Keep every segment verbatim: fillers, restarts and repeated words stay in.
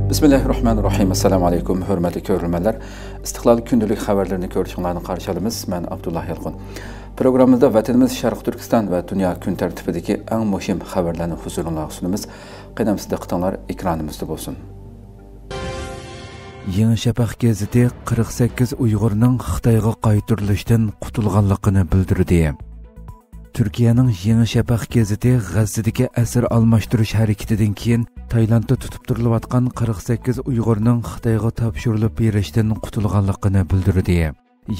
بىسمىللاھىررەھمانىررەھىم. ئەسسالامۇ ئەلەيكۇم، ھۆرمەتلىك كۆرۈرمەنلەر. ئىستىقلال كۈندىلىك خەۋەرلىرىنى كۆرۈشۈڭلارنى قارشى ئالىمىز. مەن ئابدۇللا يالقۇن. پروگراممىمىزدا ۋەتىنىمىز شەرقىي تۈركىستان ۋە دۇنيا كۈن تەرتىپىدىكى ئەڭ مۇھىم خەۋەرلەرنى ھۇزۇرۇڭلارغا سۇنىمىز. قېنى ئەمىسە دىققىتىڭلار ئېكرانىمىزدا بولسۇن. يېڭى شەپەق گېزىتى قىرىق سەككىز ئۇيغۇرنىڭ خىتايغا قايتۇرۇلۇشتىن قۇتۇلغانلىقىنى بىلدۈردى. تۈركىيەنىڭ يېڭى شەپەق گېزىتى غەززىدىكى ئەسىر ئالماشتۇرۇش ھەرىكىتىدىن كېيىن تايلاندتا تۇتۇپ تۇرۇلۇۋاتقان قىرىق سەككىز ئۇيغۇرنىڭ خىتايغا تاپشۇرۇلۇپ بېرىشتىن قۇتۇلغانلىقىنى بىلدۈردى.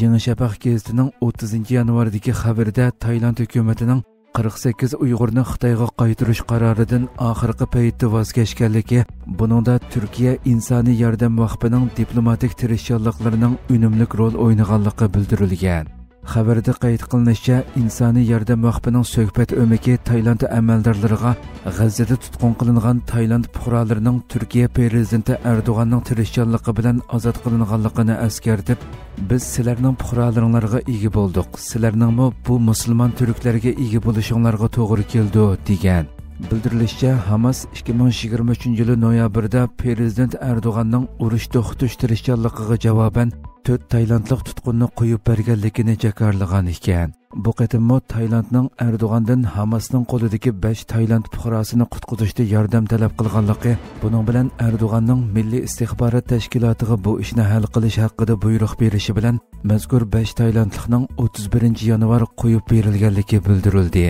يېڭى شەپەق گېزىتىنىڭ ئوتتۇزىنچى يانۋاردىكى خەۋىرىدە تايلاند ھۆكۈمىتىنىڭ قىرىق سەككىز ئۇيغۇرنى خىتايغا قايتۇرۇش قارارىدىن ئاخىرقى پەيتتە ۋاز كەچكەنلىكى، بۇنىڭدا تۈركىيە ئىنسانىي ياردەم ۋاقپىنىڭ دىپلوماتىك تىرىشچانلىقلىرىنىڭ ئۈنۈملۈك رول ئوينىغانلىقى بىلدۈرۈلگەن. خەۋەردە قەيت قىلىنىشىچە، ئىنسانىي ياردەم ۋاقپىنىڭ سۆھبەت ئۆمىكى تايلاند ئەمەلدارلىرىغا غەززىدە تۇتقۇن قىلىنغان تايلاند پۇقرالىرىنىڭ تۈركىيە پىرېزىدېنتى ئەردوغاننىڭ تىرىشچانلىقى بىلەن ئازاد قىلىنغانلىقىنى ئەسكەرتىپ، بىز سىلەرنىڭ پۇقرالىرىڭلارغا ئىگە بولدۇق، سىلەرنىڭمۇ بۇ مۇسۇلمان تۈركلەرگە ئىگە بولۇشۇڭلارغا توغرا كېلىدۇ، دېگەن. بىلدۈرۈلۈشىچە، ھاماس ئىككى مىڭ يىگىرمە ئۈچىنچى يىلى نويابىردا پىرېزىدېنت ئەردوغاننىڭ ئۇرۇش توختىتىش تىرىشچانلىقىغا جاۋابەن تۆت تايلاندلىق تۇتقۇننى قويۇپ بەرگەنلىكىنى جاكارلىغان ئىكەن. بۇ قېتىممۇ تايلاندنىڭ ئەردوغاندىن ھاماسنىڭ قولىدىكى بەش تايلاند پۇقراسىنى قۇتقۇزۇشتا ياردەم تەلەپ قىلغانلىقى، بۇنىڭ بىلەن ئەردوغاننىڭ مىللىي ئىستىخبارات تەشكىلاتىغا بۇ ئىشنى ھەل قىلىش ھەققىدە بۇيرۇق بېرىشى بىلەن مەزكۇر بەش تايلاندلىقنىڭ ئوتتۇز بىرىنچى يانۋار قويۇپ بېرىلگەنلىكى بىلدۈرۈلدى.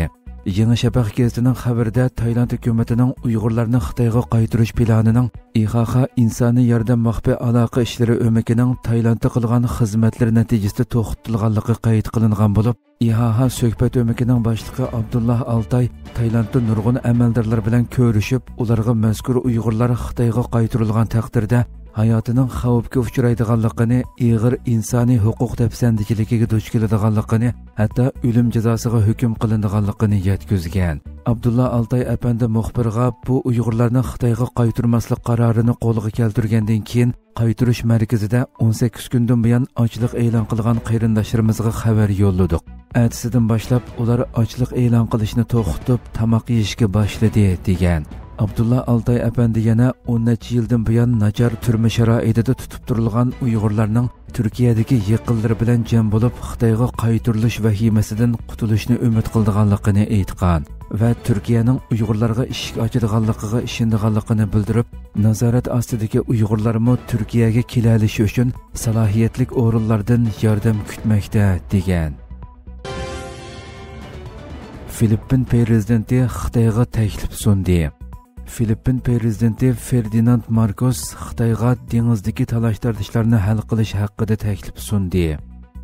يېڭى شەپەق گېزىتىنىڭ خەۋىرىدە تايلاند ھۆكۈمىتىنىڭ ئۇيغۇرلارنى خىتايغا قايتۇرۇش پىلانىنىڭ ئىخاخا ئىنسانىي ياردەم ۋاقپى ئالاقە ئىشلىرى ئۆمىكىنىڭ تايلاندتا قىلغان خىزمەتلىرى نەتىجىسىدە توختىتىلغانلىقى قەيت قىلىنغان بولۇپ، ئىھاھا سۆھبەت ئۆمىكىنىڭ باشلىقى ئابدۇللا ئالتاي تايلاندتا نۇرغۇن ئەمەلدارلار بىلەن كۆرۈشۈپ، ئۇلارغا مەزكۇر ئۇيغۇرلار خىتايغا قايتۇرۇلغان تەقدىردە ھاياتىنىڭ خەۋپكە ئۇچرايدىغانلىقىنى، ئېغىر ئىنسانىي ھوقۇق دەپسەندىچىلىكىگە دۇچ كېلىدىغانلىقىنى، ھەتتا ئۆلۈم جازاسىغا ھۆكۈم قىلىنىدىغانلىقىنى يەتكۈزگەن. ئابدۇللا ئالتاي ئەپەندى مۇخبىرغا بۇ ئۇيغۇرلارنى خىتايغا قايتۇرماسلىق قارارىنى قولغا كەلتۈرگەندىن كېيىن، قايتۇرۇش مەركىزىدە ئون سەككىز كۈندىن بۇيان ئاچلىق ئېلان قىلغان قېرىنداشلىرىمىزغا خەۋەر يوللىدۇق. ئەتىسىدىن باشلاپ ئۇلار ئاچلىق ئېلان قىلىشنى توختىتىپ، تاماق يېيىشكە باشلىدى، دېگەن. ئابدۇللا ئالتاي ئەپەندى يەنە ئون نەچچە يىلدىن بۇيان ناچار تۈرمە شارائىتىدا تۇتۇپ تۇرۇلغان ئۇيغۇرلارنىڭ تۈركىيەدىكى يېقىنلىرى بىلەن جەم بولۇپ، خىتايغا قايتۇرۇلۇش ۋەھىمىسىدىن قۇتۇلۇشنى ئۈمىد قىلىدىغانلىقىنى ئېيتقان ۋە تۈركىيەنىڭ ئۇيغۇرلارغا ئىشىك ئاچىدىغانلىقىغا ئىشىنىدىغانلىقىنى بىلدۈرۈپ، نازارەت ئاستىدىكى ئۇيغۇرلارمۇ تۈركىيەگە كېلەلىشى ئۈچۈن سالاھىيەتلىك ئورۇنلاردىن ياردەم كۈتمەكتە، دېگەن. فىلىپپىن پىرېزىدېنتى خىتايغا تەكلىپ سۇندى. فىلىپپىن پىرېزىدېنتى فېردىناند ماركوس خىتايغا دېڭىزدىكى تالاش-تارتىشلارنى ھەل قىلىش ھەققىدە تەكلىپ سۇندى.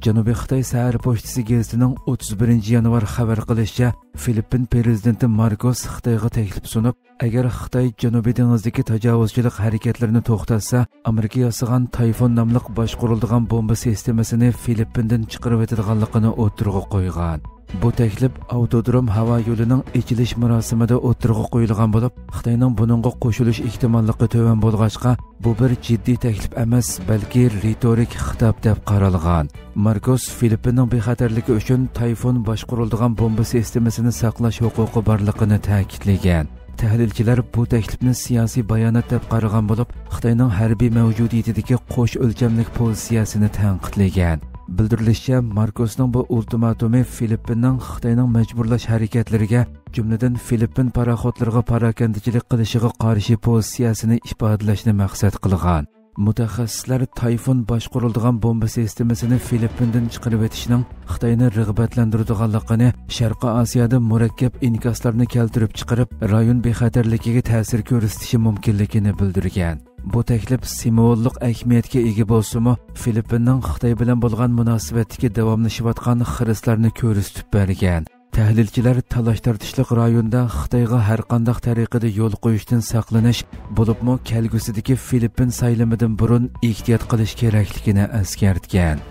جەنۇبىي خىتاي سەھەر پوچتىسى گېزىتىنىڭ ئوتتۇز بىرىنچى يانۋار خەۋەر قىلىشىچە، فىلىپپىن پىرېزىدېنتى ماركوس خىتايغا تەكلىپ سۇنۇپ، ئەگەر خىتاي جەنۇبىي دېڭىزدىكى تاجاۋۇزچىلىق ھەرىكەتلىرىنى توختاتسا، ئامېرىكا ياسىغان تايفۇن ناملىق باشقۇرۇلىدىغان بومبا سىستېمىسىنى فىلىپپىندىن چىقىرىۋېتىدىغانلىقىنى ئوتتۇرىغا قويغان. بۇ تەكلىپ ئاۋتودروم ھاۋا يولىنىڭ ئېچىلىش مۇراسىمىدا ئوتتۇرىغا قويۇلغان بولۇپ، خىتاينىڭ بۇنىڭغا قوشۇلۇش ئېھتىماللىقى تۆۋەن بولغاچقا، بۇ بىر جىددىي تەكلىپ ئەمەس، بەلكى رىتورىك خىتاب دەپ قارالغان. ماركوس فىلىپپىننىڭ بىخەتەرلىكى ئۈچۈن تايفۇن باشقۇرۇلىدىغان بومبا سىستېمىسىنى ساقلاش ھوقۇقى بارلىقىنى تەكىتلىگەن. تەھلىلچىلەر بۇ تەكلىپنى سىياسىي بايانات دەپ قارىغان بولۇپ، خىتاينىڭ ھەربىي مەۋجۇدىيىتىدىكى قوش ئۆلچەملىك پوزىتسىيەسىنى تەنقىدلىگەن. بىلدۈرۈلۈشىچە، ماركوسنىڭ بۇ ئۇلتىماتومى فىلىپپىننىڭ خىتاينىڭ مەجبۇرلاش ھەرىكەتلىرىگە، جۈملىدىن فىلىپپىن پاراخوتلىرىغا پاراكەندىچىلىك قىلىشىغا قارشى پوزىتسىيەسىنى ئىپادىلەشنى مەقسەت قىلغان. مۇتەخەسسىسلەر تايفۇن باشقۇرۇلىدىغان بومبا سىستېمىسىنى فىلىپپىندىن چىقىرىۋېتىشنىڭ خىتاينى رىغبەتلەندۈرىدىغانلىقىنى، شەرقىي ئاسىيادا مۇرەككەپ ئىنكاسلارنى كەلتۈرۈپ چىقىرىپ، رايون بىخەتەرلىكىگە تەسىر كۆرسىتىشى مۇمكىنلىكىنى بىلدۈرگەن. بۇ تەكلىپ سىمۋوللۇق ئەھمىيەتكە ئىگە بولسىمۇ، فىلىپپىننىڭ خىتاي بىلەن بولغان مۇناسىۋەتتىكى داۋاملىشىۋاتقان خىرىسلارنى كۆرسىتىپ بەرگەن. تەھلىلچىلەر تالاش-تارتىشلىق رايوندا خىتايغا ھەرقانداق تەرىقىدە يول قويۇشتىن ساقلىنىش، بولۇپمۇ كەلگۈسىدىكى فىلىپپىن سايلىمىدىن بۇرۇن ئېھتىيات قىلىش كېرەكلىكىنى ئەسكەرتكەن.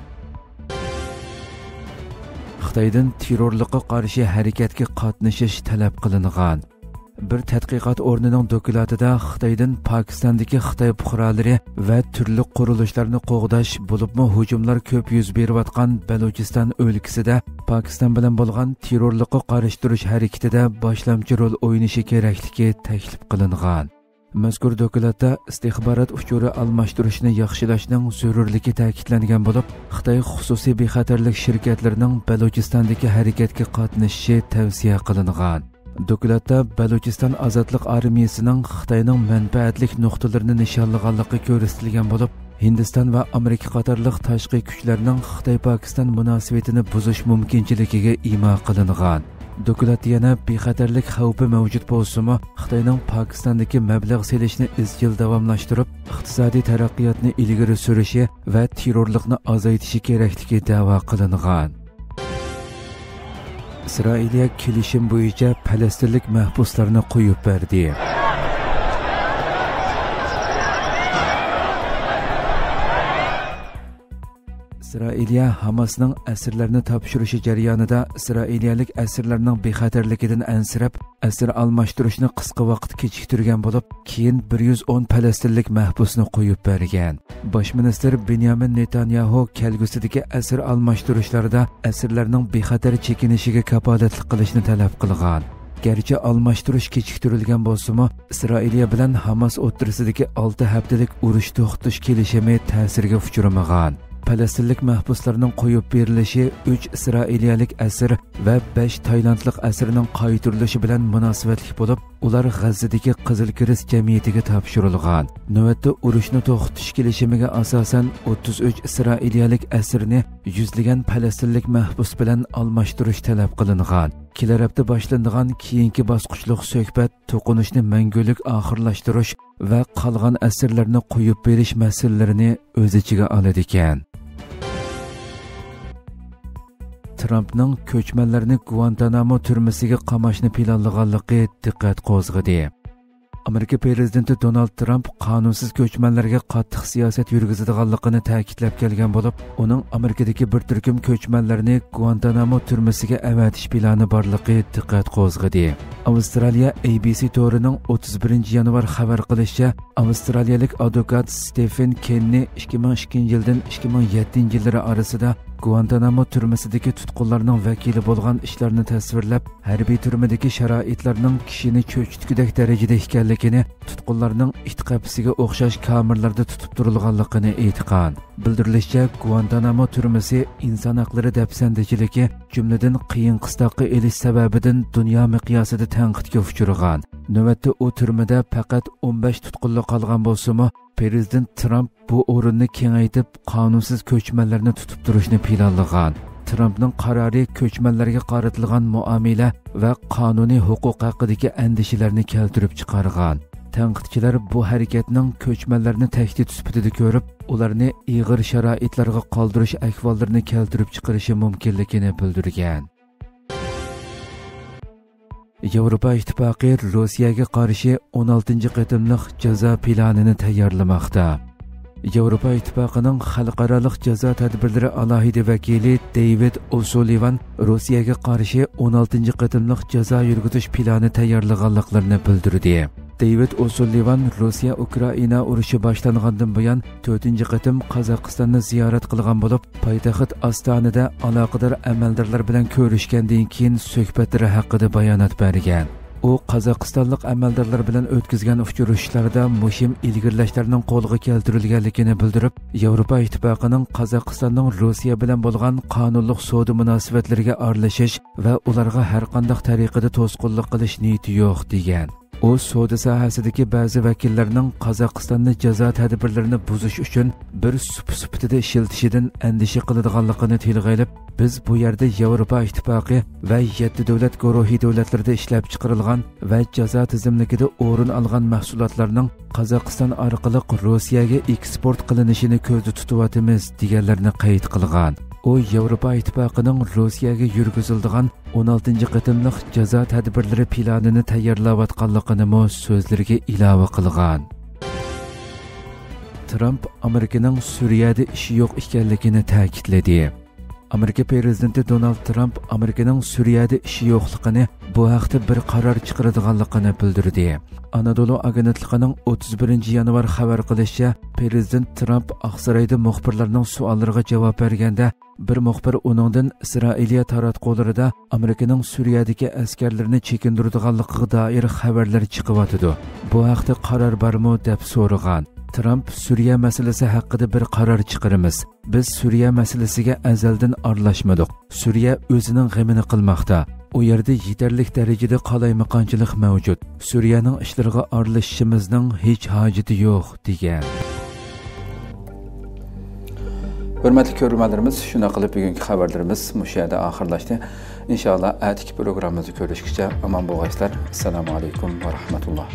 خىتايدىن تېررورلۇققا قارشى ھەرىكەتكە قاتنىشىش تەلەپ قىلىنغان. بىر تەتقىقات ئورنىنىڭ دوكلاتىدا خىتايدىن پاكىستاندىكى خىتاي پۇقرالىرى ۋە تۈرلۈك قۇرۇلۇشلارنى قوغداش، بولۇپمۇ ھۇجۇملار كۆپ يۈز بېرىۋاتقان بەلۇچىستان ئۆلكىسىدە پاكىستان بىلەن بولغان تېررورلۇققا قارشى تۇرۇش ھەرىكىتىدە باشلامچى رول ئوينىشى كېرەكلىكى تەكلىپ قىلىنغان. مەزكۇر دوكلاتتا ئىستىخبارات ئۇچۇرى ئالماشتۇرۇشنى ياخشىلاشنىڭ زۆرۈرلۈكى تەكىتلەنگەن بولۇپ، خىتاي خۇسۇسىي بىخەتەرلىك شىركەتلىرىنىڭ بەلۇچىستاندىكى ھەرىكەتكە قاتنىشىشى تەۋسىيە قىلىنغان. دوكلاتتا بەلۇچىستان ئازادلىق ئارمىيىسىنىڭ خىتاينىڭ مەنپەئەتلىك نۇقتىلىرىنى نىشانلىغانلىقى كۆرسىتىلگەن بولۇپ، ھىندىستان ۋە ئامېرىكا قاتارلىق تاشقى كۈچلەرنىڭ خىتاي-پاكىستان مۇناسىۋىتىنى بۇزۇش مۇمكىنچىلىكىگە ئىما قىلىنغان. دوكلات يەنە بىخەتەرلىك خەۋپى مەۋجۇت بولسىمۇ، خىتاينىڭ پاكىستاندىكى مەبلەغ سېلىشنى ئىزچىل داۋاملاشتۇرۇپ، ئىقتىسادىي تەرەققىياتنى ئىلگىرى سۈرۈشى ۋە تېررورلۇقنى ئازايتىشى كېرەكلىكى دەۋا قىلىنغان. ئىسرائىلىيە كېلىشىم بويىچە پەلەستىنلىك مەھبۇسلارنى قويۇپ بەردى. ئىسرائىلىيە ھاماسنىڭ ئەسىرلەرنى تاپشۇرۇشى جەريانىدا ئىسرائىلىيەلىك ئەسىرلەرنىڭ بىخەتەرلىكىدىن ئەنسىرەپ، ئەسىر ئالماشتۇرۇشنى قىسقا ۋاقىت كېچىكتۈرگەن بولۇپ، كېيىن بىر يۈز ئون پەلەستىنلىك مەھبۇسنى قويۇپ بەرگەن. باش مىنىستىر بېنيامىن نېتانياھۇ كەلگۈسىدىكى ئەسىر ئالماشتۇرۇشلاردا ئەسىرلەرنىڭ بىخەتەر چېكىنىشىگە كاپالەتلىك قىلىشنى تەلەپ قىلغان. گەرچە ئالماشتۇرۇش كېچىكتۈرۈلگەن بولسىمۇ، ئىسرائىلىيە بىلەن ھاماس ئوتتۇرىسىدىكى ئالتە ھەپتىلىك ئۇرۇش توختىتىش كېلىشىمى تەسىرگە ئۇچرىمىغان. پەلەستىنلىك مەھبۇسلارنىڭ قويۇپ بېرىلىشى ئۈچ ئىسرائىلىيەلىك ئەسىر ۋە بەش تايلاندلىق ئەسىرنىڭ قايتۇرۇلۇشى بىلەن مۇناسىۋەتلىك بولۇپ، ئۇلار غەززىدىكى قىزىل كىرېست جەمئىيىتىگە تاپشۇرۇلغان. نۆۋەتتە ئۇرۇشنى توختىتىش كېلىشىمىگە ئاساسەن، ئوتتۇز ئۈچ ئىسرائىلىيەلىك ئەسىرنى يۈزلىگەن پەلەستىنلىك مەھبۇس بىلەن ئالماشتۇرۇش تەلەپ قىلىنغان. كېلەر ھەپتە باشلىنىدىغان كېيىنكى باسقۇچلۇق سۆھبەت توقۇنۇشنى مەڭگۈلۈك ئاخىرلاشتۇرۇش ۋە قالغان ئەسىرلەرنى قويۇپ بېرىش مەسىلىلىرىنى ئۆز ئىچىگە ئالىدىكەن. ترامپنىڭ كۆچمەنلەرنى گۇئانتانامو تۈرمىسىگە قاماشنى پىلانلىغانلىقى دىققەت قوزغىدى. ئامېرىكا پىرېزىدېنتى دونالد ترامپ قانۇنسىز كۆچمەنلەرگە قاتتىق سىياسەت يۈرگۈزىدىغانلىقىنى تەكىتلەپ كەلگەن بولۇپ، ئۇنىڭ ئامېرىكىدىكى بىر تۈركۈم كۆچمەنلەرنى گۇئانتانامو تۈرمىسىگە ئەۋەتىش پىلانى بارلىقى دىققەت قوزغىدى. ئاۋسترالىيە ئەي بىي سىي تورىنىڭ ئوتتۇز بىرىنچى يانۋار خەۋەر قىلىشىچە، ئاۋسترالىيەلىك ئادۋوكات ستېفېن كېننى ئىككى مىڭ ئىككىنچى يىلدىن ئىككى مىڭ يەتتىنچى يىللىرى ئارىسىدا گۇئانتانامو تۈرمىسىدىكى تۇتقۇنلارنىڭ ۋەكىلى بولغان ئىشلارنى تەسۋىرلەپ، ھەربىي تۈرمىدىكى شارائىتلارنىڭ كىشىنى چۆچۈتكۈدەك دەرىجىدە ئىكەنلىكىنى، تۇتقۇنلارنىڭ ئىت قەپىسىگە ئوخشاش كامېرلاردا تۇتۇپ تۇرۇلغانلىقىنى ئېيتقان. بىلدۈرۈلۈشىچە، گۇئانتانامو تۈرمىسى ئىنسان ھەقلىرى دەپسەندىچىلىكى، جۈملىدىن قىيىن قىستاققا ئېلىش سەۋەبىدىن دۇنيا مىقياسىدا تەنقىدكە ئۇچرىغان. نۆۋەتتە ئۇ تۈرمىدە پەقەت ئون بەش تۇتقۇنلۇق قالغان بولسىمۇ، پىرېزىدېنت ترامپ بۇ ئورۇننى كېڭەيتىپ، قانۇنسىز كۆچمەنلەرنى تۇتۇپ تۇرۇشنى پىلانلىغان. ترامپنىڭ قارارى كۆچمەنلەرگە قارىتىلغان مۇئامىلە ۋە قانۇنىي ھوقۇق ھەققىدىكى ئەندىشىلەرنى كەلتۈرۈپ چىقارغان. تەنقىدچىلەر بۇ ھەرىكەتنىڭ كۆچمەنلەرنى تەھدىت سۈپىتىدە كۆرۈپ، ئۇلارنى ئېغىر شارائىتلارغا قالدۇرۇش ئەھۋاللىرىنى كەلتۈرۈپ چىقىرىشى مۇمكىنلىكىنى بىلدۈرگەن. ياۋروپا ئىتتىپاقى روسىيەگە قارشى ئون ئالتىنچى قېتىملىق جازا پىلانىنى تەييارلىماقتا. ياۋروپا ئىتتىپاقىنىڭ خەلقئارالىق جازا تەدبىرلىرى ئالاھىدە ۋەكىلى دېيۋىد ئوسۇلىۋان روسىيەگە قارشى ئون ئالتىنچى قېتىملىق جازا يۈرگۈزۈش پىلانى تەييارلىغانلىقلىرىنى بىلدۈردى. دېيۋىد ئوسۇلىۋان روسىيە ئۇكرائىنا ئۇرۇشى باشلانغاندىن بۇيان تۆتىنچى قېتىم قازاقىستاننى زىيارەت قىلغان بولۇپ، پايتەخت ئاستانىدە ئالاقىدار ئەمەلدارلار بىلەن كۆرۈشكەندىن كېيىن سۆھبەتلىرى ھەققىدە بايانات بەرگەن. ئۇ قازاقىستانلىق ئەمەلدارلار بىلەن ئۆتكۈزگەن ئۇچرىشىشلاردا مۇھىم ئىلگىرىلەشلەرنىڭ قولغا كەلتۈرۈلگەنلىكىنى بىلدۈرۈپ، ياۋروپا ئىتتىپاقىنىڭ قازاقىستاننىڭ روسىيە بىلەن بولغان قانۇنلۇق سودا مۇناسىۋەتلىرىگە ئارىلىشىش ۋە ئۇلارغا ھەرقانداق تەرىقىدە توسقۇنلۇق قىلىش نىيىتى يوق، دېگەن. ئۇ سودا ساھەسىدىكى بەزى ۋەكىللەرنىڭ قازاقىستاننى جازا تەدبىرلىرىنى بۇزۇش ئۈچۈن بىر سۇپا سۈپىتىدە ئىشلىتىشىدىن ئەندىشە قىلىدىغانلىقىنى تىلغا ئېلىپ، بىز بۇ يەردە ياۋروپا ئىتتىپاقى ۋە يەتتە دۆلەت گۇرۇھى دۆلەتلىرىدە ئىشلەپچىقىرىلغان ۋە جازا تىزىملىكىدە ئورۇن ئالغان مەھسۇلاتلارنىڭ قازاقىستان ئارقىلىق روسىيەگە ئېكسپورت قىلىنىشىنى كۆزدە تۇتۇۋاتىمىز، دېگەنلىرىنى قەيت قىلغان. ئۇ ياۋروپا ئىتتىپاقىنىڭ روسىيەگە يۈرگۈزۈلىدىغان ئون ئالتىنچى قېتىملىق جازا تەدبىرلىرى پىلانىنى تەييارلاۋاتقانلىقىنىمۇ سۆزلىرىگە ئىلاۋە قىلغان. ترامپ ئامېرىكىنىڭ سۈرىيەدە ئىشى يوق ئىكەنلىكىنى تەكىتلىدى. ئامېرىكا پىرېزىدېنتى دونالد ترامپ ئامېرىكىنىڭ سۈرىيەدە ئىشى يوقلۇقىنى، بۇ ھەقتە بىر قارار چىقىرىدىغانلىقىنى بىلدۈردى. ئانادولۇ ئاگېنتلىقىنىڭ ئوتتۇز بىرىنچى يانۋار خەۋەر قىلىشىچە، پىرېزىدېنت ترامپ ئاقسارايدا مۇخبىرلارنىڭ سوئاللىرىغا جاۋاب بەرگەندە، بىر مۇخبىر ئۇنىڭدىن ئىسرائىلىيە تاراتقۇلىرىدا ئامېرىكىنىڭ سۈرىيەدىكى ئەسكەرلىرىنى چېكىندۈرىدىغانلىقىغا دائىر خەۋەرلەر چىقىۋاتىدۇ. بۇ ھەقتە قارار بارمۇ؟ دەپ سورىغان. ترامپ، سۈرىيە مەسىلىسى ھەققىدە بىر قارار چىقىرىمىز. بىز سۈرىيە مەسىلىسىگە ئەزەلدىن ئارىلاشمىدۇق. سۈرىيە ئۆزىنىڭ غېمىنى قىلماقتا. ئۇ يەردە يېتەرلىك دەرىجىدە قالايمىقانچىلىق مەۋجۇت. سۈرىيەنىڭ ئىشلىرىغا ئارىلىشىشىمىزنىڭ ھېچ ھاجىتى يوق، دېگەن. ھۆرمەتلىك كۆرۈرمەنلىرىمىز، شۇنداق قىلىپ بۈگۈنكى خەۋەرلىرىمىز مۇشۇ يەردە ئاخىرلاشتى. ئىنشاللا ئەتىكى پروگراممىمىزدا كۆرۈشكىچە ئامان بولغايسىلەر. ئەسسالامۇ ئەلەيكۇم ۋە رەھمەتۇللا.